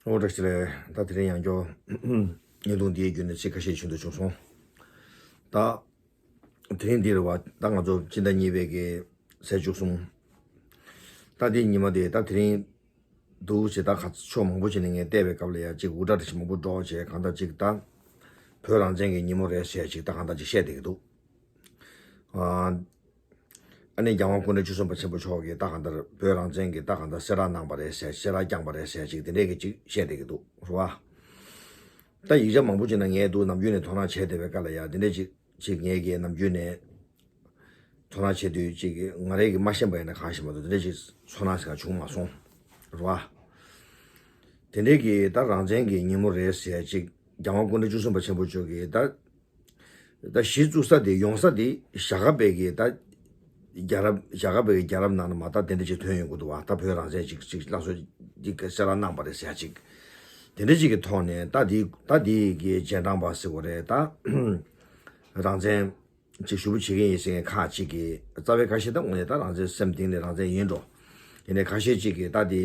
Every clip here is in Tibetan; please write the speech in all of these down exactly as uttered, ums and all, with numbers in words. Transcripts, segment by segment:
ཨོ་བཀྲ་ཤིས་བདེ་ལེགས། ད་དེ་རིང་ཡང་བསྐྱར་བརྙན་ཐུང་འདིའི་བརྒྱུད་ནས་ཚིག་ཁ་ཤས་ཞུ་འདོད་བྱུང་སོང་། ད་དེ་རིང་འདི་རེད་བ། ད་ང་ཚོ་སྤྱི་ཟླ་གཉིས་པའི་གི་ཚེས་བཅུ་གསུམ། ད་འདི་ཉི་མ་དེ་ད་དེ་རིང་འདུག་བྱས། ད་ཁ་ཕྱོགས་མང་པོ་ཅིག་ནས་ངས་བལྟས་པའི་སྐབས་ལ་ཡ་གཅིག་འུར་སྒྲ་འདྲ་ཞིག་མང་པོ་སྒྲོག་བྱས། གང་ལྟར་གཅིག་ད་བོད་རང་བཙན་གྱི་ཉིན་མོ་རེད་ཟེར་ཅིག་ད་གང་ལྟར་ཅིག་བཤད་བསྡད་ཀྱི་འདུག། ཨ་ཨ་ནི་རྒྱལ་དབང་སྐུ་ཕྲེང་བཅུ་གསུམ་པ་ཆེན་པོ་མཆོག་གིས་ད་གང་ལྟར་བོད་རང་བཙན་གྱི་ད་གང་ལྟར་གསལ་བསྒྲགས་གནང་པ་རེད་ཟེར། གསལ་བསྒྲགས་བསྐྱངས་པ་རེད་ཟེར་ཅིག་དེ་འདྲས་ཀྱི་ཅིག་བཤད་བསྡད་ཀྱི་འདུག་རེད་བ། ད་ཡིག་ཆ་མང་པོ་ཅིག་ནང་ངས་འདུག་ནམ་རྒྱུན་ནས་དོ་སྣང་བྱས་བསྡད་པའི་སྐབས་ལ་ཡ་དེ་འདྲས་ཅིག་ཅིག་ངས་ཀྱིས་ནམ་རྒྱུན་ནས་དོ་སྣང་བྱེད་དུས་ཅིག་ང་རས་ཀྱིས་མ་ཤེས་པ་ཡིན་ན་གང་ཤེས་མ་གཏོགས་དེ་འདྲས་ཅིག་ཚོར་སྣང་ཟེར་ག་བྱུང་མ་སོང་། རེད་བ། དེ་འདྲས་ཀྱི་ད་རང་བཙན་གྱི་ཉིན་མོ་རེད་ཟེར་ཅིག་རྒྱལ་དབང་སྐུ་ཕྲེང་བཅུ་གསུམ་པ་ཆེན་པོ་མཆོག་གིས་ད་ད་གཞི་བཙུགས་ས་དེ་ཡོང་ས་དེ་བཞག་པའི་གི་ད་རྒྱལ་རབས། བཞག་པའི་གི་རྒྱལ་རབས་ནང་ན་མ་ད་དེ་འདྲ་ཅིག་ཐོན་ཡོང་གི་འདུག་བ། ད་བོད་རང་བཙན་ཅིག་ཅིག་ལ་སོ་ཅིག་གསལ་བསྒྲགས་གནང་པ་རེད་ཟེར་ཅིག་དེ་འདྲ་ཅིག་གི་ཐོག་ནས་ད་དེ་ད་དེ་གི་རྗེས་འབྲང་པ་ཟེར་དགོས་རེད། ད་རང་བཙན་ཅིག་ཞུ་བ་བྱེད་ཀྱི་ཡིན་ཟེར་མཁན་ཁག་ཅིག་གིས་རྩ་བའི་ཁ་ཤས་ད་དངོས་གནས་ད་རང་བཙན་སེམས་གཏིང་ནས་རང་བཙན་ཡིན་འགྲོ། ཡིན་ནའི་ཁ་ཤས་ཅིག་གིས་ད་དེ་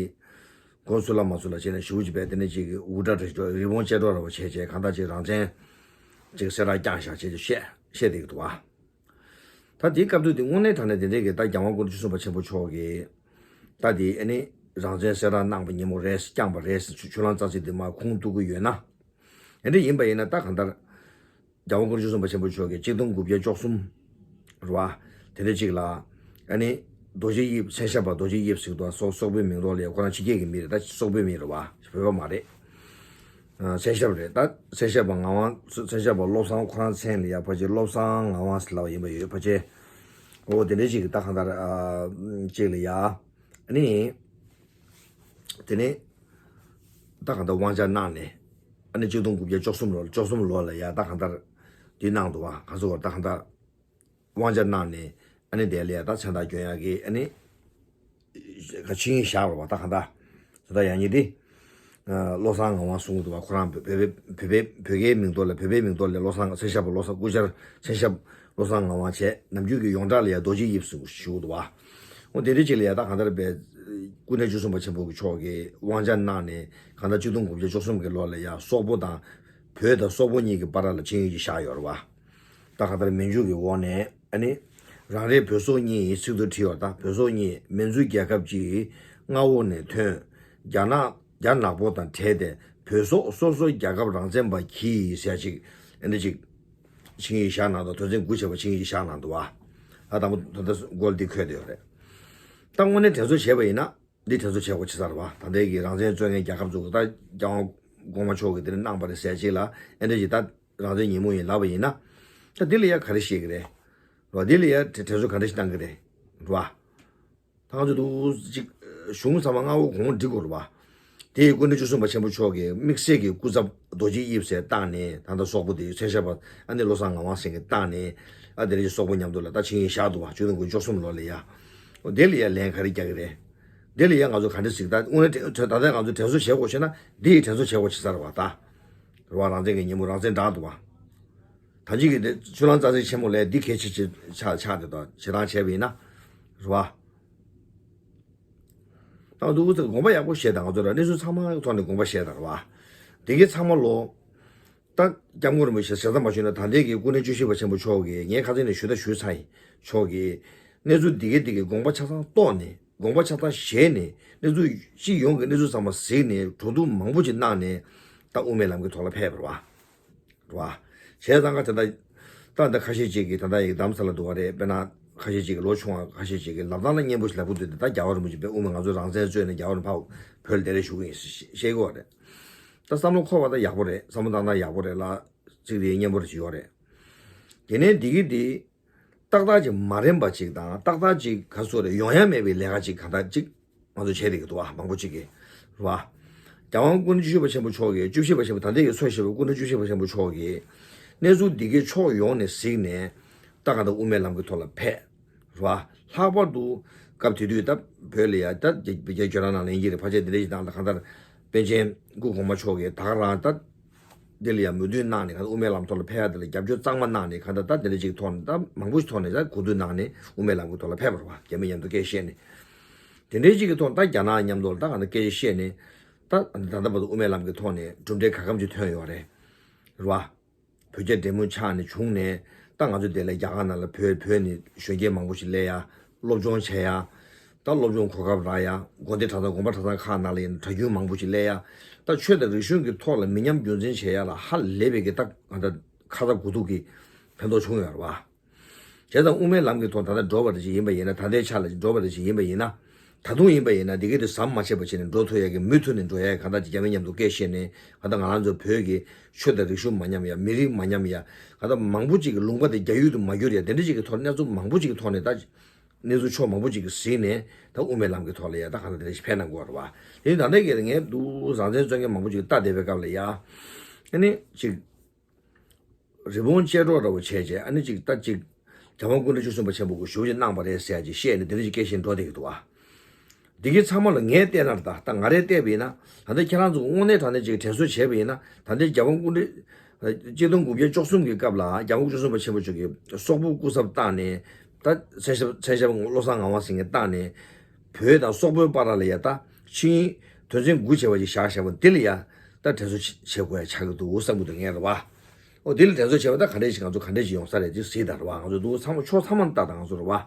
མགོ་ཚོས་ལ་མ་ཚོས་ལ་བྱས་ནས་ཞུ་བ་ཅིག་བས་དེ་ནས་ཅིག་འུར་སྒྲ་རེ་རི་བོང་ཅལ་འདྲ་བ་བྱས་བྱས་གང་ལྟར་ཅིག་རང་བཙན་ཅིག་གསལ་བསྒྲགས་བསྐྱངས་བཞག་བྱས་ཅིག་བཤད་བཤད་བསྡད་ཀྱི་འདུག་བ། ད་དེའི་སྐབས་དུས་དེ་དངོས་གནས་དྲང་གནས་དེ་འདྲའི་གི་ད་རྒྱལ་དབང་སྐུ་ཕྲེང་བཅུ་གསུམ་པ་ཆེན་པོ་མཆོག་གིས་ད་དེ་ཨ་ནི་རང་བཙན་གསལ་བསྒྲགས་གནང་པ་ཉིན་མོ་རེད། བསྐྱངས་པ་རེད། ཆུ་ཆུ་གླང་རྩ་ཚིག་དེ་མར་ཁུངས་གཏུག་གི་ཡོད་ན། དེ་འདྲ་ཡིན་པ་ཡིན་ན་ད་གང་ལྟར་རྒྱལ་དབང་སྐུ་ཕྲེང་བཅུ་གསུམ་པ་ཆེན་པོ་མཆོག་གིས་གཅིག་སྟོང་དགུ་བརྒྱ་བཅུ་གསུམ་རེད་བ། དེ་འདྲ་གཅིག་ལ་ཨ་ནི་རྡོ་རྗེ་དབྱིབས། མཚན་ཞབས་པ་རྡོ་རྗེ་དབྱིབས་ཟེར་འདུག་བ། སོག་སོག་པོའི་མིང་ཐོག་ལ་ཡ་ཁོ་རང་ཕྱི་རྒྱལ་གྱི་མི་རེད། ད་སོག་པོའི་མི་རེད་བ། བོད་པ་མ་རེད། ཨ་མཚན་ཞབས་རེད། ད་མཚན་ཞབས་པ་ངག་དབང་། མཚན་ཞབས་པ་བློ་བཟང་ཁོ་རང་མཚན་ལ་ཡ་ཕལ་ཆེར་བློ་བཟང་ངག་དབང་ཟེར་ལབ་པ་ཡིན་པ་ཡོད་ཕལ་ཆེར། འོ་དེ་འདྲ་ཅིག་གི་ད་གང་ལྟར་ཨ་ཅིག་ལ་ཡ་ཨ་ནི། དེ་ནས་ད་གང་ལྟར་དབང་ཆ་གནང་ནས་ཨ་ནི་གཅིག་སྟོང་དགུ་བརྒྱ་བཅུ་གསུམ་ལོ། བཅུ་གསུམ་ལོ་ལ་ཡ་ད་གང་ལྟར་འདི་གནང་འདུག་བ། ག་ཚོད་བར་ད་གང་ལྟར་དབང་ཆ་གནང་ནས་ཨ་ནི་དེ་ལ་ཡ་ད་མཚན་རྟགས་སྐྱོན་ཡག་གི་ཨ་ནི་ག་ཆིངས་ཡིག་བཞག་རོགས་བ། ད་གང་ལྟར་ད་ལྟ་ཡང་ཉིད་དེ་བློ་བཟང་ངག་དབང་གསུང་གི་འདུག་བ། ཁོ་རང་བོད་བོད་བོད་པའི་བོད་སྐད་མིང་ཐོག་ལ། བོད་པའི་མིང་ཐོག་ལ་བློ་བཟང་། མཚན་ཞབས་པ་བློ་བཟང་། སྐུ་བཅར་མཚན་ཞབས་བློ་བཟང་ངག་དབང་བྱས། ནམ་རྒྱུན་གྱི་ཡོངས་གྲགས་ལ་ཡ་རྡོ་རྗེ་དབྱིབས་ཟེར་ཞུ་གི་འདུག་བ། འོ་དེ་འདྲ་ཅིག་ལ་ཡ་ད་གང་ལྟར་བས་སྐུ་ཕྲེང་བཅུ་གསུམ་པ་ཆེན་པོ་གི་མཆོག་གིས་དབང་ཆ་གནང་ནས་གང་ལྟར་གཅིག་སྟོང་དགུ་བརྒྱ་བཅུ་གསུམ་གི་ལོ་ལ་ཡ་སོག་པོ་དང་བོད་དང་སོག་པོ་གཉིས་ཀྱི་བར་ལ་ཆིངས་ཡིག་ཅིག་བཞག་ཡོད་རེད་བ། ད་གང་ལྟར་མན་ཇུ་གི་འོག་ནས་ཨ་ནི་རང་རེ་བོད་སོག་གཉིས་ཡིན་ཚིག་ཏུ་བྲིས་པ། ད་བོད་སོག་གཉིས་མན་ཇུ་རྒྱལ་ཁབ་ཀྱི་མངའ་འོག་ནས་ཐོན། རྒྱ་ནག་རྒྱ་ནག་པོ་དང་བྲལ་ཏེ་བོད་སོག་སོ་སོ་རྒྱལ་ཁབ་རང་བཙན་པ་གྱིས་ཟེར་ཅིག་ཨ་ནི་ཅིག་ཆིངས་ཡིག་བཞག་གནང་འདུག། དོན་ཚན་དགུ་བྱས་པ་ཆིངས་ཡིག་བཞག་གནང་འདུག་བ། ད་དང་པོ་ད་ལྟ་མགོ་ལ་འདི་འཁོད་བསྡད་ཡོད་རེད། ད་དངོས་གནས་དྲན་གསོ་བྱས་པ་ཡིན་ན་འདི་དྲན་གསོ་བྱེད་དགོས་ཆེ་ས་རེད་བ། ད་ལྟའི་གི་རང་བཙན་རྩོད་མཁན་རྒྱལ་ཁབ་ཚོ་གི་ད་རྒྱལ་དབང་གོང་མ་མཆོག་གིས་དེ་འདྲ་གནང་པ་རེད་ཟེར་ཅིག་ལ་ཨེ་འདྲ་ཅིག་ད་རང་བཙན་ཉིན་མོ་ཡིན་ལབ་པ་ཡིན་ན། ད་འདི་ལ་ཡ་ག་རེ་བཤད་ཀྱི་རེད་བ། འདི་ལ་ཡ་དྲན་དྲན་གསོ་ག་འདྲ་ཞིག་གནང་གི་རེད་བ། ད་ང་ཚོ་འདུག་ཅིག་གཞུང་ཚང་མ་མངའ་འོག་གོང་འོག་སྒྲིག་དགོས་རེད་བ། དེ་ཡི་སྐུ་ཕྲེང་བཅུ་གསུམ་པ་ཆེན་པོ་མཆོག་གིས་དམིགས་བསལ་གྱི་སྐུ་ཚབ་རྡོ་རྗེ་དབྱིབས་ཟེར་བཏང་ནས་ད་ལྟ་སོག་པོ་དེ་མཚན་ཞབས་པ་ཨ་ནི་བློ་བཟང་ངག་དབང་ཟེར་མཁན་བཏང་ནས་ཨ་དེ་རིང་སོག་པོ་མཉམ་དུ་ལ་ད་ཆིངས་ཡིག་བཞག་འདུག་བ། གཅིག་སྟོང་དགུ་བཅུ་གསུམ་ལོ་ལ་ཡ། འོ་དེ་ལ་ཡ་ལན་ག་རེ་རྒྱག་གི་རེད། དེ་ལ་ཡ་ང་ཚོ་ག་འདྲ་ཟིག་ད་དངོས་གནས་དྲན་ད་ལྟ་ང་ཚོ་དྲན་གསོ་བྱེད་དགོས་ཤེ་ན་འདི་ཡི་དྲན་གསོ་བྱེད་དགོས་ཆེ་ས་རེད་བ། ད་རེད་བ། རང་བཙན་གྱི་ཉིན་མོ་རང་བཙན་བསྒྲགས་འདུག་བ། ད་ཅི་གི་དེ་ཆུ་གླང་རྩ་ཚིག་ཆེན་མོ་ལས་འདི་གལ་ཆེ་ཆེ་ཆགས་ཆགས་དེ་དང་བྱེད་སྟངས་བྱས་པ་ཡིན་ན་རེད་བ། ད་འདུག་ཚེ་དགོངས་པ་ཡག་པོ་བཞེས་དང་། ང་ཚོ་ལ་གནས་ཚུལ་ཚང་མ་ཐོག་ནས་དགོངས་པ་བཞེས་དང་རེད་བ། དེ་གའི་ཚང་མ་ལོ། ད་སྐྱབས་མགོན་རིན་པོ་ཆེ་ཞལ་ཚ་མ་ཞུས་ན་ད་ལྟའི་གི་སྐུ་ཕྲེང་བཅུ་བཞི་པ་ཆེན་པོ་མཆོག་གིས་ངས་ཁ་སང་ནས་ཞུ་ད་ཞུས་ཚར་ཡིན། མཆོག་གིས་གནས་ཚུལ་འདི་གའི་འདི་གའི་དགོངས་པ་ཆ་ཚང་རྟོགས་ནས་དགོངས་པ་ཆ་ཚང་བཞེས་ནས་གནས་ཚུལ་སྤྱི་ཡོངས་ཀྱི་གནས་ཚུལ་ཚང་མ་གཟིགས་ནས་གྲོས་བསྡུར་མང་པོ་ཅིག་གནང་ནས་ད་དབུ་མའི་ལམ་གྱི་ཐོག་ལ་ཕེབས་པ་རེད་བ། རེད་བ། བྱས་ཙང་ཀ་དེ་འདྲ། ད་ལྟ་ཁ་ཤས་ཅིག་གིས་ད་ལྟ་ཡི་རྡ་རམ་ས་ལ་འདུག་བ་རེད། དཔེར་ན་ཁ་ཤས་ཅིག་གིས་ལོ་ཆུང་བ་ཁ་ཤས་ཅིག་གིས་ལབ་སྟངས་ལ་སྙན་པོ་ཞིག་ལབ་གི་འདུག་སྟེ། ད་རྒྱལ་བ་རིན་པོ་ཆེ་དཔེ་དབུ་མ་ང་ཚོ་རང་བཙན་རྩོད་ནས་རྒྱལ་བ་རིན་པོ་ཆེ་བོད་ལ་གདན་རེ་ཞུ་གི་ཡིན་ཟེར་བཤད་ཀྱི་ཡོད་རེད། ད་བསམ་བློ་འཁོར་བ་ད་ཡག་པོ་རེད། བསམ་བློ་བཏང་སྟངས་ཡག་པོ་རེད་ལ། ཚིག་དེ་སྙན་པོ་རེ་ཞིག་ཡོད་རེད། དེ་ནས་འདི་གི་འདི། ཏག་ཏག་ཅིག་མ་རན་པ་ཅིག་དང་ཏག་ཏག་ཅིག་ག་ཚོད་རེད། ཡོང་ཡ་མེད་པའི་ལས་ཀ་ཅིག་གང་ལྟར་ཅིག་ང་ཚོ་བྱས་བསྡད་ཀྱི་འདུག་བ། མང་པོ་ཅིག་གིས་རེད་བ། རྒྱལ་དབང་སྐུ་ཕྲེང་བཅུ་བཞི་པ་ཆེན་པོ་མཆོག་གིས། བཅུ་བཞི་པ་ཆེན་པོ་ད་ལྟའི་གི་འཚོ་བཞིན་པའི་སྐུ་ཕྲེང་བཅུ་བཞི་པ་ཆེན་པོ་མཆོག་གིས་གནས་ཚུལ་འདི་གའི་ཕྱོགས་ཡོངས་ནས་གཟིགས་ནས་ད་གང་ལྟར་དབུ་མའི་ལམ་གྱི་ཐོག་ལ་ཕེབས་རེད་བ། ལྷག་པར་དུ་སྐབས་དེ་དུས་ད་བོད་ལ་ཡ་ད་རྒྱ་རྒྱ་ཇོ་ར་ནང་ལ་ཡིན་གྱི་རེད། ཕལ་ཆེར་འདི་འདྲ་ཞིག་དང་ད་གང་ལྟར་པཎ་ཆེན་སྐུ་གོང་མ་མཆོག་གིས་ད་ག་རང་ད། འདི་ལ་ཡང་མོས་མཐུན་གནང་ནས་གང་ལྟར་དབུ་མའི་ལམ་ཐོག་ལ་ཕེབས་ཡ་དེ་ལ་རྒྱབ་སྐྱོར་གཙང་མ་གནང་ནས་གང་ལྟར་ད་དེ་འདྲ་ཅིག་ཐོག་ནས་ད་མང་པོ་ཞིག་ཐོག་ནས་ད་གོ་བསྡུར་གནང་ནས་དབུ་མའི་ལམ་གྱི་ཐོག་ལ་ཕེབས་པ་རེད་བ། རྒྱ་མི་མཉམ་དུ་སྐད་བཤད་ནས། དེ་འདྲའི་ཅིག་གི་ཐོག་ད་རྒྱ་ནག་མཉམ་དུ་ད་གང་ལྟར་སྐད་ཆ་བཤད་ནས་ ད་ད་ལྟ་བར་དུ་དབུ་མའི་ལམ་གྱི་ཐོག་ནས་གྲུབ་འབྲས་ག་གམ་ཅིག་ཐོན་ཡོད་རེད། རེད་བ། བོད་རྒྱ་འབྲེལ་མོལ་ཆགས་ནས་བྱུང་ནས་ད་ང་ཚོ་དེ་ལ་རྒྱ་གར་ནང་ལ་བོད་བོད་ནས་གཞོན་སྐྱེས་མང་པོ་ཞིག་སླེབས་ཡ། སློབ་སྦྱོང་བྱེད་ཡ། ད་སློབ་སྦྱོང་གོ་སྐབས་རག་ཡ། དགོན་སྡེ་གྲྭ་ཚང་དགོན་པ་གྲྭ་ཚང་ཁག་ནང་ལ་ཡིན་ན་གྲྭ་རྒྱུན་མང་པོ་ཞིག་སླེབས་ཡ། ད་ཆོས་དང་རིག་གཞུང་གི་ཐོག་ལ་མི་ཉམས་རྒྱུན་འཛིན་བྱེད་ཡ་ལ་ཧ་ལས་པའི་གི་ད་ང་ད་ཁ་ཚ་དགོས་གཏུགས་ཀྱི་ཕན་ཐོགས་བྱུང་ཡོད་རེད་བ། བྱས་ཙང་དབུ་མའི་ལམ་གྱི་ཐོག་ད་ལྟ་འགྲོ་བ་རེ་ཞིག་ཡིན་པ་ཡིན་ན། ད་ལྟའི་ཆ་ལ་འགྲོ་བ་རེ་ཞིག་ཡིན་པ་ཡིན་ན། ད་དུང་ཡིན་པ་ཡིན་ན་འདི་གའི་དུ་ཟམ་མ་ཆད་པ་བྱས་ནས་འགྲོ་ཐུབ་ཡ་གི་མུ་མཐུད་ནས་འགྲོ་ཡ་གང་ལྟར་རྒྱ་མི་མཉམ་དུ་སྐད་བཤད་ནས་གང་ལྟར་ང་རང་ཚོ་བོད་ཀྱི་ཆོས་དང་རིག་གཞུང་མ་ཉམས་ཡ། མི་རིགས་མ་ཉམས་ཡ། གང་ལྟར་མང་པོ་ཅིག་གི་ལུང་པ་དེ་རྒྱ་ཡུལ་དུ་མ་གྱུར་ཡ། དེ་འདྲ་ཅིག་གི་ཐོག་གནས་ཚུལ་མང་པོ་ཅིག་གི་ཐོག་ནས་ད་གནས་ཚུལ་ཕྱོགས་མང་པོ་ཅིག་གིས་གཟིགས་ནས་ད་དབུ་མའི་ལམ་གྱི་ཐོག་ལ་ཡ་ད་གང་ལྟར་དེ་འདྲ་ཞིག་ཕེབས་གནང་དགོས་རེད་བ། དེ་ནི་ད་ལྟའི་གལ་ཏེ་ངས་འདུག་རང་བཙན་རྩོད་མཁན་མང་པོ་ཅིག་ལྟ་བསྡད་པའི་སྐབས་ལ་ཡ། ཨ་ནི་ཅིག་རི་བོང་ཅལ་འདྲོགས་འདྲ་བོ་བྱས་རྗེས་ཨ་ནི་ཅིག་ད་ཅིག་རྒྱལ་དབང་སྐུ་ཕྲེང་བཅུ་གསུམ་པ་ཆེན་པོ་གི་ཞུ་བ་ཅིག་གནང་བ་རེད་ཟེར་ཡ་ཅིག་བཤད་ནས་དེ་འདྲ་ཅིག་སྐད་བཤད་འགྲོ་བསྡད་ཀྱི་འདུག་བ། འདི་གའི་ཚང་མ་ལ་ངས་བལྟས་ན་ད་ད་ང་རས་བལྟས་པ་ཡིན་ན། ད་ལྟ་ཁྱེད་རང་ཚོ་དངོས་གནས་དྲང་གནས་ཅིག་དྲན་གསོ་བྱས་པ་ཡིན་ན། ད་ལྟའི་རྒྱལ་དབང་སྐུ་ཕྲེང་གཅིག་སྟོང་དགུ་བརྒྱ་བཅུ་གསུམ་གྱི་སྐབས་ལ་རྒྱལ་དབང་བཅུ་གསུམ་པ་ཆེན་པོ་མཆོག་གིས་སོག་པོ་སྐུ་ཚབ་བཏང་ནས། ད་མཚན་ཞབས་མཚན་ཞབས་བློ་བཟང་ངག་དབང་ཟེར་མཁན་བཏང་ནས། བོད་དང་སོག་པོའི་བར་ལ་ཡ་ད་ཆིངས་ཡིག་དོན་ཚན་དགུ་བྱས་པ་ཅིག་བཞག་བཞག་པ་འདི་ལ་ཡ་ད་དྲན་གསོ་བྱེད་དགོས་ཡ་ཆགས་ཀྱི་འདུག་བསམ་གྱི་འདུག་ངས་རེད་བ། ཨོ་དེ་ལ་དྲན་གསོ་བྱས་པ་ད་ག་འདྲས་ཞིག་ང་ཚོ་ག་འདྲས་ཞིག་ཡོང་ས་རེད་ཅེས་གཟིགས་དང་རེད་བ། ང་ཚོ་འདུག་ཚང་མ་ཕྱོགས་ཚང་མ་ལྟ་དང་ང་ཚོ་རེད་བ།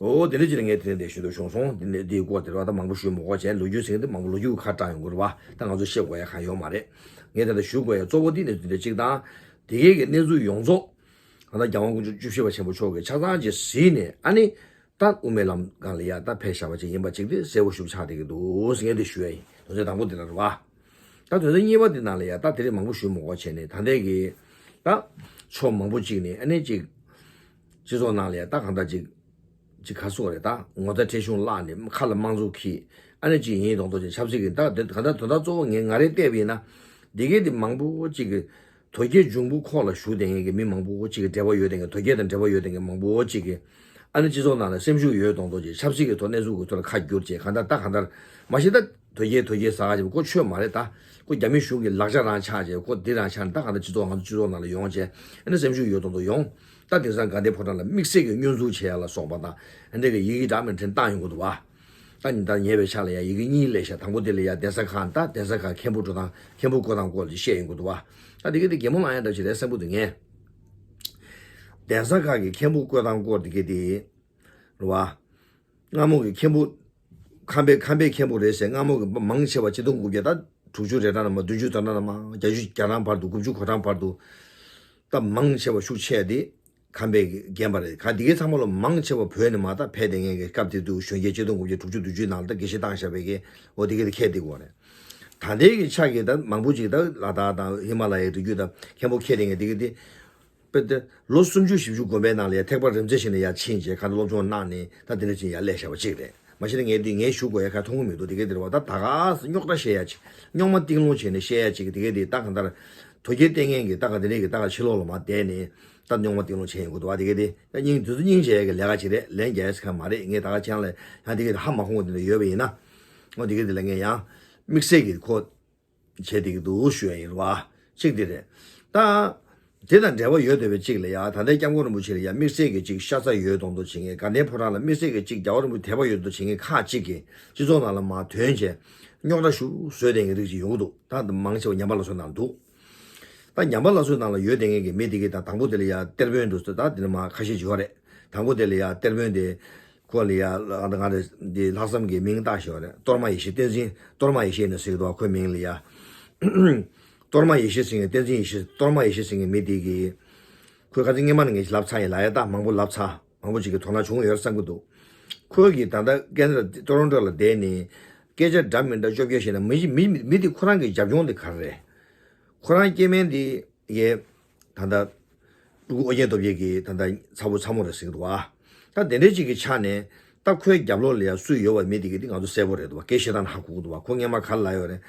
ཨོ་དེ་འདྲས་ཅིག་ལ་ངས་དེ་ནས་འདས་ཞུ་འདོད་བྱུང་སོང་། དེ་ནས་འདིའི་སྐོར་དེ་རེད་བ། ད་མང་པོ་ཞུ་མི་དགོས་བྱས་ལོ་རྒྱུས་ཟེར་མཁན་དེ་མང་པོ་ལོ་རྒྱུས་ཁ་བཀྲམ་ཡོང་གི་རེད་བ། ད་ང་ཚོ་བཤད་དགོས་ཡ་གང་ཡོད་མ་རེད། ངས་ད་ལྟ་ཞུ་དགོས་ཡ་གཙོ་བོ་དེ་ནས་དེ་འདྲས་ཅིག་དང་། དེ་གའི་གི་གནས་ཚུལ་ཡོངས་རྫོགས་གང་ལྟར་རྒྱལ་དབང་སྐུ་ཕྲེང་བཅུ་བཞི་པ་ཆེན་པོ་མཆོག་གིས་ཆ་ཚང་ཅིག་གཟིགས་ནས། ཨ་ནི་ད་དབུ་མའི་ལམ་སྒང་ལ་ཡ་ད་ཕེབས་བཞག་པ་ཅིག་ཡིན་པ་ཅིག་དེ་གསལ་པོ་ཞིག་ཆགས་བསྡད་ཀྱི་འདུག་ཟེར་མཁན་དེ་ཞུ་ཡ་ཡིན། དོན་ཚན་དང་པོ་དེ་ལ་རེད་བ། ད་དོན་ཚན་གཉིས་པ་དེ་ནང་ལ་ཡ་ད་དེ་རིང་མང་པོ་ཞུ་མི་དགོས་བྱས་ནས། ད་ལྟའི་གི་ད་ཕྱོགས་མང་པོ་ཅིག་ནས་ཨ་ནི་ཅིག་སྤྱི་ཚོགས་ནང་ལ་ཡ་ད་གང་ལྟར་ཅིག་ཅིག་ག་སོགས་རེད། ད་ངོ་ཚ་ཁྲེལ་གཞུང་བརླགས་ནས་ཁ་ལ་དམངས་གཙོ་འཁྱེར། ཨ་ནི་ཅིག་ཡིན་མདོག་མདོག་ཅིག་ཆབ་སྲིད་ཀྱི་ད་དེ་གང་ལྟར་དོན་དག་གཙོ་བོ་ངས་ང་རས་བལྟས་པ་ཡིན་ན། འདི་གའི་དེ་མང་པོ་ཅིག་གི་དོལ་རྒྱལ་འབྱུང་པོ་ཁོག་ལ་བཞུགས་བསྡད་མཁན་གྱི་མི་མང་པོ་ཅིག་གི་འབྲེལ་བ་ཡོད་བསྡད་མཁན། དོལ་རྒྱལ་དང་འབྲེལ་བ་ཡོད་བསྡད་མཁན་མང་པོ་ཅིག་གི་ཨ་ནི་སྤྱི་ཚོགས་ནང་ལ་སེམས་ཤུགས་ཡོད་མདོག་མདོག་ཅིག་ཆབ་སྲིད་ཀྱི་ཐོག་གནས་ཚུལ་གྱི་ཐོག་ལ་ཁ་བསྒྱུར་བྱས། གང་ལྟར་ད་གང་ལྟར་མ་གཞི་ད་དོལ་རྒྱལ་དོལ་རྒྱལ་ཟེར་ག་ཅིག་ཁོ་ཆོས་མ་རེད། ད་ཁོ་རྒྱ་མི་གཞུང་གི་ལག་ཆ་རང་ཆགས་བྱས། ཁོ་འདི་རང་ཆགས་ནས་ད་གང་ལྟར་སྤྱི་ཚོགས་ང་ཚོ་སྤྱི་ཚོགས་ནང་ལ་ཡོང་བྱས། ཨ་ནི་སེམས་ཤུགས་ཡོད་མདོག་མདོག་ཡོང་། ད་དེང་སང་དགའ་ལྡན་ཕོ་བྲང་ལ་དམིགས་བསལ་གྱི་བསྙོན་འཛུགས་བྱེད་ཡ་ལ་སོགས་པ་དང་། ཨ་འདྲ་གི་ཡི་གེ་འདྲ་མིན་འདྲ་བཏང་ཡོང་གི་འདུག་བ། ད་ཉིན་ལྟར་ཉེ་བའི་ཆར་ལ་ཡ་ཡི་གེ་གཉིས་སླེབས་ཤག་དང་པོ་དེ་ལ་ཡ་གདན་ས་ཁག་ད་གདན་ས་ཁག་མཁན་པོ་འགྲོ་སྟངས། མཁན་པོ་བསྐོ་སྟངས་སྐོར་ཅིག་བཤད་ཡོང་གི་འདུག་བ། ད་དེ་ག་དེ་གད་མོ་ལངས་ཡ་འདྲ་ཞིག་རེད་བསམ་གྱི་འདུག་ངས། གདན་ས་ཁག་གི་མཁན་པོ་བསྐོ་སྟངས་སྐོར་དེ་ག་དེ་རེད་བ། སྔ་མོ་གི་མཁན་པོ། ཁམས་པའི་ཁམས་པའི་མཁན་པོ་རེད་ཟེར། སྔ་མོ་གི་མང་ཆེ་བ་ཆིག་སྟོང་དགུ་བརྒྱ་ད་དྲུག་ཅུ་རེ་གྲངས་ནས་མར་བདུན་ཅུ་ད་ལྟ་ནས་མར་བརྒྱད་ཅུ་གྱ་གྲངས་བར་དུ། དགུ་བཅུ་གོ་གྲངས་བར་དུ་ད་མང་ཆེ་བ་ཤུགས་ཆེ་དེ་ཁམས་པས་བརྒྱན་པ་རེད། ག་འདི་གའི་ཚང་མ་ལོ་མང་ཆེ་བ་བོད་ནས་མར་ད་ཕེབས་བསྡད་མཁན་གྱི་སྐབས་དེ་དུས་གཞོན་སྐྱེས་ཆིག་སྟོང་དགུ་བརྒྱ་དྲུག་ཅུ་བདུན་ཅུའི་ནང་ལ་ད་དགེ་བཤེས་བཏང་བཞག་པའི་གི་འོ་དེ་ག་དེ་ཁྱེར་བསྡད་ཀྱི་ཡོད་རེད། ད་ལྟའི་གི་ཆ་གི་ད་མང་པོ་ཅིག་ད་ལ་དྭགས་དང་ཧི་མ་ལ་ཡའི་རི་རྒྱུད་ད་མཁན་པོ་ཁྱེར་བསྡད་མཁན་དེ་ག་དེ། དཔེ་དེ་ལོ་སུམ་ཅུ་བཞི་བཅུ་གོམ་པའི་ནང་ལ་ཡ་ཐེག་པ་རིམ་འཛེགས་བྱས་ནས་ཡར་ཕྱིན་བྱས། གང་ལྟར་སློབ་སྦྱོང་གནང་ནས་ད་དེ་འདྲ་ཅིག་ཡར་སླེབས་བཞག་པ་ཅིག་རེད། མ་གཞི་ནས་ངས་འདི་ངས་ཞུ་དགོས་ཡ་ག་མཐོང་གི་མི་འདུག་དེ་ག་དེ་རེད་བ། ད་ད་ག་རྙོག་དྲ་བཤད་ཡ་ཅིག་རྙོག་མ་གཏིང་སློང་བྱས་ནས་བཤད་ཡ་ཅིག་དེ་ག་དེ་ད་གང་ལྟར་དོལ་རྒྱལ་བསྟེན་མཁན་གྱི་ད་ག་དེ་འདྲའི་གི་ད་ག་ཕྱི་ལོགས་ལ་མར་བསྡད་ནས་ད་རྙོག་མ་གཏིང་སློང་བྱས་ཡོང་གི་འདུག་བ། དེ་ག་དེ་ད་སྙིང་དུས་སུ་སྙིང་རྗེ་ཡ་གི་ལས་ཀ་ཅིག་རེད། ལན་རྒྱག་ཡ་ཟེར་མཁན་མ་རེད། ངས་ད་ག་ཁྱེད་རང་ལ་ཡང་དེ་ག་དེ་ཧ་མ་གོ་བ་དེ་འདྲ་ཡོད་པ་ཡིན་ན། འོ་དེ་ག་དེ་ལ་ངས་ཡང་དམིགས་བསལ་གྱི་ཁོ་བྱས་བསྡད་ཀྱི་འདུག་ཞུ་ཡ་ཡིན་རེད་བ། གཅིག་དེ་རེད། ད་དེ་དང་འབྲེལ་བ་ཡོད་བསྡད་པའི་གཅིག་ལ་ཡ། ད་ལྟའི་སྐྱབས་མགོན་རིན་པོ་ཆེ་ལ་ཡ་དམིགས་བསལ་གྱི་གཅིག་ཤ་ཚ་ཡོད་མདོག་མདོག་བྱེད་མཁན། དགའ་ལྡན་ཕོ་བྲང་ལ་དམིགས་བསལ་གྱི་གཅིག་རྒྱལ་བ་རིན་པོ་ཆེ་དད་པ་ཡོད་མདོག་བྱེད་མཁན་ཁག་ཅིག་གིས་སྤྱི་ཚོགས་ནང་ལ་མར་ཐོན་བྱས་རྙོག་དྲ་ཞིག་བཟོས་བསྡད་མཁན་རིགས་ཅིག་ཡོང་གི་འདུག་ད་མང་ཆེ་བ་ཉམས་པ་སླར་གསོའི་ནང་འདུག་ད་ཉམས་པ་སླར་གསོའི་ནང་ལ་ཡོད་བསྡད་མཁན་གྱི་མི་དེ་གས་ད་དང་པོ་དེ་ལ་ཡ་གཏེར་དཔོན་འདུག་ད་དེ་ནས་མར་ཁ་ཤས་ཅིག་ཡོད་རེད། དང་པོ་དེ་ལ་ཡ་གཏེར་དཔོན་དེ། ཁོ་ལ་ཡ་ང་རེ་འདི་ལྷག་བསམ་གྱི་མིང་བཏགས་ཞོར་རེད། གཏོར་མ་ཡེ་ཤེས། བསྟན་འཛིན་གཏོར་མ་ཡེ་ཤེས་ནས་ཟེར་གི་འདུག་ཁོའི་མིང་ལ་ཡ། གཏོར་མ་ཡེ་ཤེས་ཟེར་མཁན། བསྟན་འཛིན་ཡེ་ཤེས། གཏོར་མ་ཡེ་ཤེས་ཟེར་མཁན་མི་དེ་གིས། ཁོས་ཁ་སང་སྔོན་མ་ནས་ངས་ལབ་ཚར་ཡིན་ལ་ཡ། ད་མང་པོ་ལབ་ཚར། མང་པོ་ཅིག་གིས་དོ་སྣང་བྱུང་ཡོད་བསམ་གྱི་འདུག་ཁོས་གིས་ད་ལྟ་ཀན་ཌ་ཊི་ཊོ་རོན་ཊོ་ལ་བསྡད་ནས་སྐད་ཆ་འདྲ་མི་འདྲ་བཅོ་བརྒྱད་བཤད་ན། མི་མི་མི་དེ་ཁོ་རང་གི་རྒྱབ་ལྗོངས་དེ་ག་རེ་རེད། ཁོ་རང་སྐྱེ་དམན་དེ། ཡས། ད་ལྟ། ཕྲུ་གུ་ཨོ་རྒྱན་སྟོབས་རྒྱལ་གྱི་ད་ལྟ་ཚ་བོ་ཚ་མོ་རེད་ཟེར་གྱི་འདུག་བ། ད་དེ་འདྲའི་ཅིག་གི་ཆ་ནས་ད་ཁོའི་རྒྱབ་ལོགས་ལ་ཡང་སུ་ཡོད་པ་མེད་དེ་གི་དེ་ང་ཚོ་གསལ་པོ་རེད་འདུག་བ། སྐད་བཤད་སྟངས་ཧ་གོ་གི་འདུག་བ། ཁོ་སྔོན་མ་ག་རེ་ལབ་ཡོད་རེད།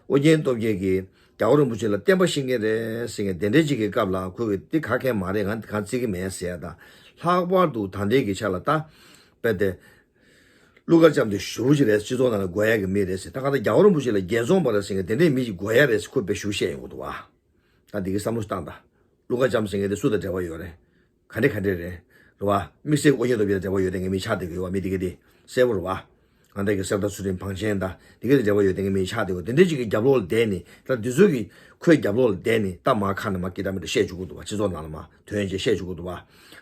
ཨོ་རྒྱན་སྟོབས་རྒྱལ་གྱིས་རྒྱལ་བ་རིན་པོ་ཆེ་ལ་བསྟན་པ་བཤིག་མཁན་རེད་ཟེར་མཁན་དེ་འདྲའི་ཅིག་གི་སྐབས་ལ། ཁོས་གི་དེ་ག་གེ་མ་རེད། ང་གང་བརྩི་གི་མེད་ཟེར་ཡ་དང་། ལྷག་པར་དུ་ད་ལྟའི་གི་ཆ་ལ་ད། དཔེ་དེ། ཀླུ་མཁར་བྱམས་དེ་ཞེ་པོ་ཅིག་རེད། སྤྱི་ཚོགས་ནང་ལ་དགོས་ཡ་གི་མི་རེད་ཟེར། ད་གང་ལྟར་རྒྱལ་བ་རིན་པོ་ཆེ་ལ་རྒྱལ་འཛོམས་པ་རེད་ཟེར་མཁན་དེ་འདྲའི་མི་ཞིག་དགོས་ཡ་རེད་ཟེར་ཁོས་དཔེ་ཞེ་པོ་བཤད་ཡོང་གི་འདུག་བ། ད་འདི་གི་བསམ་བློ་བཏང་དང་། ཀླུ་མཁར་བྱམས་ཟེར་མཁན་དེ་སུ་དང་འབྲེལ་བ་ཡོད་རེད། ག་འདྲ་ག་འདྲ་རེད། རེད་བ། དམིགས་བསལ་ཨོ་རྒྱན་སྟོབས་རྒྱལ་དང་འབྲེལ་བ་ཡོད་བསྡད་མཁན་མི་ཆགས་བསྡད་ཀྱི་ཡོད་བ། མི་དེ་ག་དེ་གསལ་པོ་རེད་བ། ང་འདྲ་གི་གསེར་རྟ་ཚུལ་ཁྲིམས་བང་ཆེན་དང་དེ་ག་དེ་འབྲེལ་བ་ཡོད་དེ་ག་མི་ཆགས་དེ་གོ། དེ་འདྲ་ཅིག་གི་རྒྱབ་ལོགས་ལ་བསྡད་ནས་ད་འདི་ཚོ་གི་ཁོའི་རྒྱབ་ལོགས་ལ་བསྡད་ནས་ད་མ་ཁ་ནས་མ་ཀི་ཏ་མི་ཏ་བཤད་བཅུག་གི་འདུག་བ། སྤྱི་ཚོགས་ནང་ལ་མ་དོན་ཅིག་བཤད་བཅུག་གི་འདུག་བ།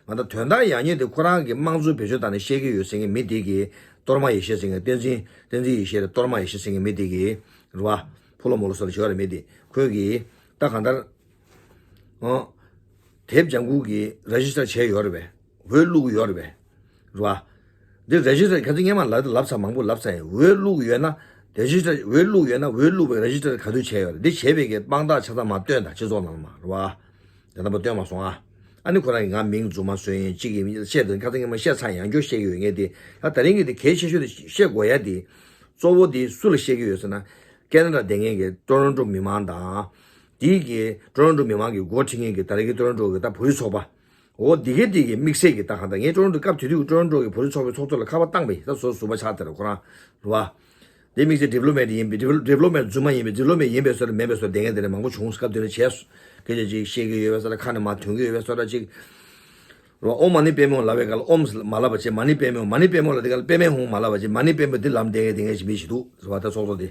ང་ད་དོན་དག་ཡག་ཉེས་དེ་ཁོ་རང་གི་དམངས་གཙོ་བེད་སྤྱོད་བཏང་ནས་བཤད་ཀྱི་ཡོད་ཟེར་མཁན་མི་དེ་གི་གཏོར་མ་ཡེ་ཤེས་ཟེར་མཁན་བསྟན་འཛིན་བསྟན་འཛིན་ཡེ་ཤེས་རེད། གཏོར་མ་ཡེ་ཤེས་ཟེར་མཁན་མི་དེ་གི་རེད་བ། ཕོ་ལོ་མོ་ལོ་སོགས་ལ་བྱེད་པ་རེད་མི་དེ་ཁོས་གི་ད་གང་ལྟར། ཨོ། དེབ་ལྗང་ཁུ་གི་རེ་ཇི་སི་ཊར་བྱས་ཡོད་རེད་པས། འོས་བླུགས་ཡོད་རེད་པས། རེད་བ། འདི་རེ་ཇི་སི་ཊར་ཁ་ཚིག་སྔན་མ་ལབ་ལབ་ཚར་མང་པོ་ལབ་ཚར་ཡིན། འོས་བླུགས་ཡོད་ན་རེ་ཇི་སི་ཊར་འོས་བླུགས་ཡོད་ན་འོས་བླུགས་པའི་རེ་ཇི་སི་ཊར་ག་དུས་བྱས་ཡོད་རེད། འདི་བྱས་པའི་གི་དཔང་རྟགས་ཆ་ཚང་མ་སྟོན་དང་སྤྱི་ཚོགས་ནང་ལ་མ་རེད་བ། དེ་ལྟ་བུ་སྟོན་མ་སོང་ཨ། ཨ་ནི་ཁོ་རང་གིས་ང་མིང་རྫུན་མ་བཟོས་ཡིན་གཅིག་ཡིན་བཤད་དོན་ཁ་ཚིག་སྔན་མ་བཤད་ཚར་ཡང་བསྐྱར་བཤད་ཀྱི་ཡོད་ངེས་དེ། ད་དེ་རིང་གི་དེ་གལ་ཆེ་ཤོས་དེ་བཤད་དགོས་ཡ་དེ། གཙོ་བོ་དེ་སུ་ལ་བཤད་ཀྱི་ཡོད་ཟེར་ན། ཁེ་ན་ཌ་བསྡད་མཁན་གྱི་ཀྲོ་རོན་ཀྲོ་མི་མང་དང་། དེའི་གི་ཀྲོ་རོན་ཀྲོ་མི་མང་གི་འགོ་ཁྲིད་མཁན་གྱི་ད་རེས་ཀྱི་ཀྲོ་རོན་ཀྲོ་གི་ད་བོད་རིགས་ཚོགས་པ། འོ་འདི་གའི་དེ་གི་དམིགས་བསལ་གྱི་ད་གང་ལྟར་ངས་ཀྲོ་རོན་ཀྲོ་སྐབས་དེ་དུས་ཀྲོ་རོན་ཀྲོ་གི་བོད་རིགས་ཚོགས་པའི་ཚོགས་གཙོ་ལ་ཁ་པར་བཏང་པས་ད་སོ་ཟུར་པ་ཆགས་དེ་ར་ཁོ་རང་རུ་བ། དེ་དམིགས་བསལ་ཌི་པི་ལོ་མེ་ཊི་ཡིན་པའི་ཌི་པི་ཌི་པི་ལོ་མེ་ཊི་རྫུན་མ་ཡིན་པའི་ཌི་པི་ལོ་མེ་ཊི་ཡིན་པའི་བཟོ་འདྲ་མིན་པའི་བཟོ་འདྲ་བསྡད་མཁན་དེ་འདྲ་མང་པོ་བྱུང་། སྐབས་དེ་ནས་བྱས་སོ། སྐད་ཆ་ཅིག་བཤད་ཀྱི་ཡོད་པའི་བཟོ་འདྲ་ཁ་ནས་མར་ཐོན་གྱི་ཡོད་པའི་བཟོ་འདྲ་ཅིག་རོ། ཨོཾ་མ་ཎི་པདྨེ་ཧཱུྃ་ལབ་པའི་སྐབས་ལ་ཨོཾ་མ་ལབ་པ་བྱས། མ་ཎི་པདྨེ་ཧཱུྃ། མ་ཎི་པདྨེ་ཧཱུྃ་ལབ་དེ་སྐབས་ལ་པདྨེ་ཧཱུྃ་མ་ལབ་པ་བྱས། མ་ཎི་པདྨེ་འདི་ལབ་བསྡད་མཁན་དེ་འདྲ་ཅིག་མི་ཞིག་འདུག་ཟེར་བ། ད་ཚོགས་གཙོ་དེ་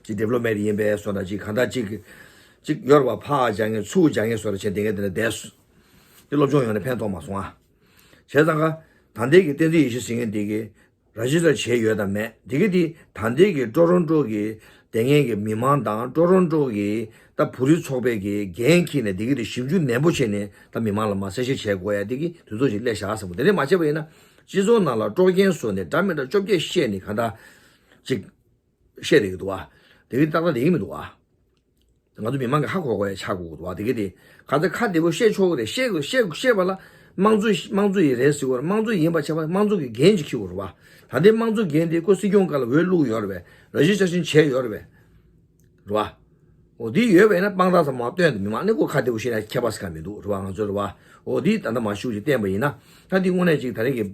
ཅིག་ཌི་པི་ལོ་མེ་ཊི་ཡིན་པའི་བཟོ་འདྲ་ཅིག་གང་ལྟར་ཅིག་ཅིག་ཡོད་རེད་བ། ཕར་རྒྱག་མཁན་ཚུར་རྒྱག་མཁན་བཟོ་འདྲ་བྱས་བསྡད་མཁན་དེ་འདྲ་བསྡད་སོང་། དེ་སློབ་སྦྱོང་ཡོང་ནས་ཕན་ཐོགས་མ་སོང་ཨ། བྱས་ཙང་ཀ་ད་ལྟའི་གི་བསྟན་འཛིན་ཡེ་ཤེས་ཟེར་མཁན་དེ་གི་ར་ཇི་སི་ཊར་བྱས་ཡོད་དམ་མེད་དེ་གི་དེ་ད་ལྟའི་གི་ཀྲོ་རོན་ཀྲོ་གི་བསྡད་མཁན་གྱི་མི་མང་དང་ཀྲོ་རོན་ཀྲོ་གི་ད་བོད་རིགས་ཚོགས་པའི་གི་འགན་འཁྱེར་ནས་དེ་གི་དེ་ཞིབ་འཇུག་ནན་པོ་བྱས་ནས་ད་མི་མང་ལ་མར་གསལ་བཤད་བྱས་དགོས་ཡ་དེ་གི་དུས་ཚོད་ཅིག་སླེབས་བཞག་བསམ་གི། དེ་འདྲ་མ་བྱས་པ་ཡིན་ན་སྤྱི་ཚོགས་ནང་ལ་དཀྲོག་རྐྱེན་བཟོས་ནས་འདྲ་མི་འདྲ་བཅོ་བརྒྱད་བཤད་ནས་གང་ལྟར་ཅིག་བཤད་བསྡད་ཀྱི་འདུག་ཨ། དེ་གི་ཏག་ཏག་བསྡད་ཀྱི་མི་འདུག་ཨ། ང་ཚོ་མི་མང་གི་ཧ་གོ་དགོས་ཡ་ཆགས་དགོས་ཀྱི་འདུག་བ། དེ་གི་དེ་ག་ཚོད་ཁ་བདེ་པོ་བཤད་ཆོག་གི་རེད། བཤད་དགོས་བཤད་བཤད་པ་ལ་དམངས་གཙོ་དམངས་གཙོ་ཡི་རེད་ཟེར་བ་རེད། དམངས་གཙོ་ཡིན་པ་བྱས་པ་དམངས་གཙོ་གི་འགན་ཅིག་འཁྱེར་དགོས་རེད་བ། ད་ལྟའི་དམངས་གཙོ་འགན་དེ་ཁོ་སྲིད་སྐྱོང་སྒང་ལ་འོས་བླུགས་ཡོད་རེད་པས། ར་ཇི་སི་ཊེ་ཤན་བྱས་ཡོད་རེད་པས། རེད་བ། འོ་དེ་ཡོད་པས་ན་དཔང་རྟགས་ཚང་མ་སྟོན་དུ་མི་མང་ནི་ཁོ་ཁ་བདེ་པོ་བཤད་ན་ཁྱད་པར་ཟེར་ག་མི་འདུག་རེད་བ། ང་ཚོ་རེད་བ། འོ་དེ་ད་ལྟ་མ་ཤུགས་ཅིག་བསྟན་པ་ཡིན་ན་ད་དེ་དངོས་གནས་ཅིག་ད་རེས་ཀྱི་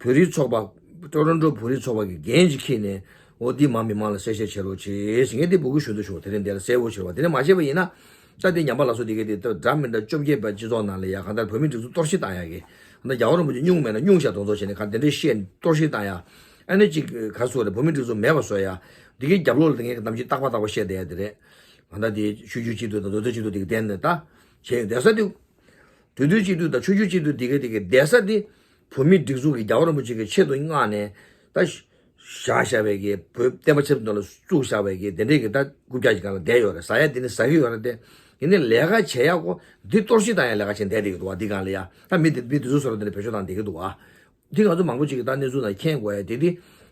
བོད་རིགས་ཚོགས་པ། ཊོ་རོན་ཊོ་བོད་རིགས་ཚོགས་པ་གི་འགན་ཅིག་འཁྱེར་ནས་འོ་འདི་མ་མི་མང་ལ་གསལ་བཤད་བྱེད་རོགས་བྱེད་ཟེར་ངས་འདི་འབོད་སྐུལ་ཞུ་འདོད་བྱུང་། དེ་རིང་འདི་ལ་གསལ་པོ་བྱེད་རོགས། དེ་ནས་མ་བྱས་པ་ཡིན་ན་ད་འདི་ཉམས་པ་ལ་སོགས་འདི་གས་དེ་ད་འདྲ་མི་འདྲ་བཅོ་བརྒྱད་པ་སྤྱི་ཚོགས་ནང་ལ་ཡ་གང་ལྟར་བོད་མི་སྒྲིག་འཛུགས་གཏོར་བཤིག་བཏང་ཡ་གི་ད་རྒྱ་བོ་རིན་པོ་ཆེ་སྙུང་མེད་ན་སྙུང་བཞག་དོན་ཚོགས་བྱས་ནས་ག་དེ་འདྲའི་བཤད་གཏོར་བཤིག་བཏང་ཡ། ཨ་ནི་ཅིག་ག་སོ་རེད། བོད་མི་སྒྲིག་འཛུགས་མེད་པ་བཟོ་ཡ། འདི་གའི་རྒྱབ་ལོགས་ལ་ངས་གཏམ་རྒྱུད་རྟག་པ་རྟག་པ་བཤད་བསྡད་ཡ་དེ་རེད། གང་ལྟར་དེ་ཆོས་བརྒྱུད་སྤྱི་འཐུས་དང་མདོ་སྟོད་སྤྱི་འཐུས་དེ་གས་བསྟན་ནས་ད་བྱས་ཡོད་བསྡད་ས་དེ། དེ་དུས་སྤྱི་འཐུས་དང་ཆོས་བརྒྱུད་སྤྱི་འཐུས་དེ་ག་དེ་ག་བསྡད་ས་དེ་བོད་མིའི་སྒྲིག་འཛུགས་ཀྱི་རྒྱལ་བ་རིན་པོ་ཆེ་གི་ཆེད་དུ་མངགས་ནས་ད་བཞག་བཞག་པའི་གི་བོད་བསྟན་པ་ཆབ་སྲིད་ཐོག་ལ་བཙུགས་བཞག་པའི་གི་དེ་འདྲའི་གི་ད་རྐུབ་བཀྱག་ཅིག་སྒང་ལ་བསྡད་ཡོད་རེད། ཟ་ཡ་དེ་ནི་ཟ་གི་ཡོད་རེད་དེ། ཡིན་ནའི་ལས་ཀ་བྱེད་ཡག་གོ་འདི་གཏོར་བཤིག་བཏང་ཡ་ལས་ཀ་བྱེད་བསྡད་བསྡད་ཀྱི་འདུག་བ། འདི་སྒང་ལ་ཡ་ད་མི་དེ་མི་དེ་ཚོ་བཟོ་འདྲ་དེ་འདྲ་བེད་སྤྱོད་བཏང་བསྡད་ཀྱི་འདུག་བ། འདི་ང་ཚོ་མང་པོ་ཅིག་གི་ད་གནས་ཚུལ་ནང་མཁྱེན་དགོས་ཡ་དེ་འདི་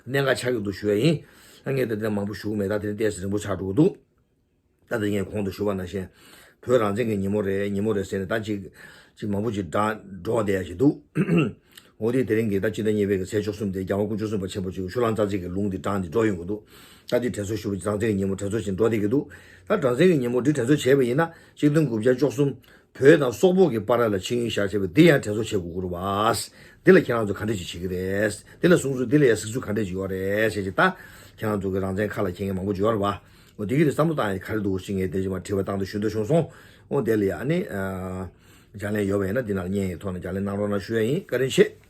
གནད་འགག་ཆགས་ཀྱི་འདུག་ཞུ་ཡ་ཡིན། ད་ངས་ད་དེ་མང་པོ་ཞུ་གི་མེད། ད་དེ་རིང་ཏོག་ཙམ་རིང་པོ་ཆགས་འགྲོ་གི་འདུག་ད་ལྟ་ངས་གོང་དུ་ཞུས་པ་ནང་བཞིན། བོད་རང་བཙན་གྱི་ཉིན་མོ་རེད། ཉིན་མོ་རེད་ཟེར་ནས་ད་ཅིག་ཅིག་མང་པོ་ཅིག་བསྒྲགས་འགྲོ་བསྡད་ཡ་ཞིག་འདུག་འོ་དེ་དེ་རིང་གི་ད་སྤྱི་ཟླ་གཉིས་པའི་གི་ཚེས་བཅུ་གསུམ་དེ་རྒྱལ་བ་སྐུ་ཕྲེང་གསུམ་པ་ཆེན་པོ་ཅིག་ཤུལ་ལམ་རྩ་ཚིག་གི་ལུང་འདི་བགྲངས་ཏེ་འགྲོ་ཡོང་གི་འདུག་ད་འདི་དྲན་གསོ་ཞུ་བ་རང་བཙན་གྱི་ཉིན་མོ་དྲན་གསོ་བྱས་འགྲོ་བསྡད་ཀྱི་འདུག་ད་རང་བཙན་གྱི་ཉིན་མོ་འདི་དྲན་གསོ་བྱས་པ་ཡིན་ན་གཅིག་སྟོང་དགུ་བརྒྱ་བཅུ་གསུམ། བོད་དང་སོག་པོ་གི་བར་ལ་ཆིངས་ཡིག་བཞག་བྱས་པ་འདི་ཡང་དྲན་གསོ་བྱེད་དགོས་ཀྱི་རེད་བ། འདི་ལ་ཁྱེད་རང་ཚོ་ག་འདྲ་ཅིག་བྱེད་ཀྱི་རེད། འདི་ལ་གསུང་ཚུལ་འདི་ལ་ཡང་གཟིགས་ཚུལ་ག་འདྲ་ཅིག་ཡོད་རེད་ཟེར་ཅིག་ད་ཁྱེད་རང་ཚོ་གི་རང་བཙན་ཁ་ལ་འཁྱེར་མཁན་མང་པོ་ཅིག་ཡོད་རེད་བ། འོ་འདི་གི་རེད་བསམ་བློ་བཏང་ཡ་ག་རེ་འདུག་ཞེས་ངས་དེ་ཅིག་མ་དྲི་བ་བཏང་དུ་ཞུ་འདོད་བྱུང་སོང་། འོ་དེ་ལ་ཡ་ཨ་ནི་ཨ་ལྗགས་ལན་ཡོད་པ་ཡིན་ན་འདི་ནང་ལ་བརྙན་ཡི་ཐོག་ནས་ལྗགས་ལན་གནང་རོགས་གནང་ཞུ་ཡ་ཡིན། བཀའ་དྲིན་ཆེ།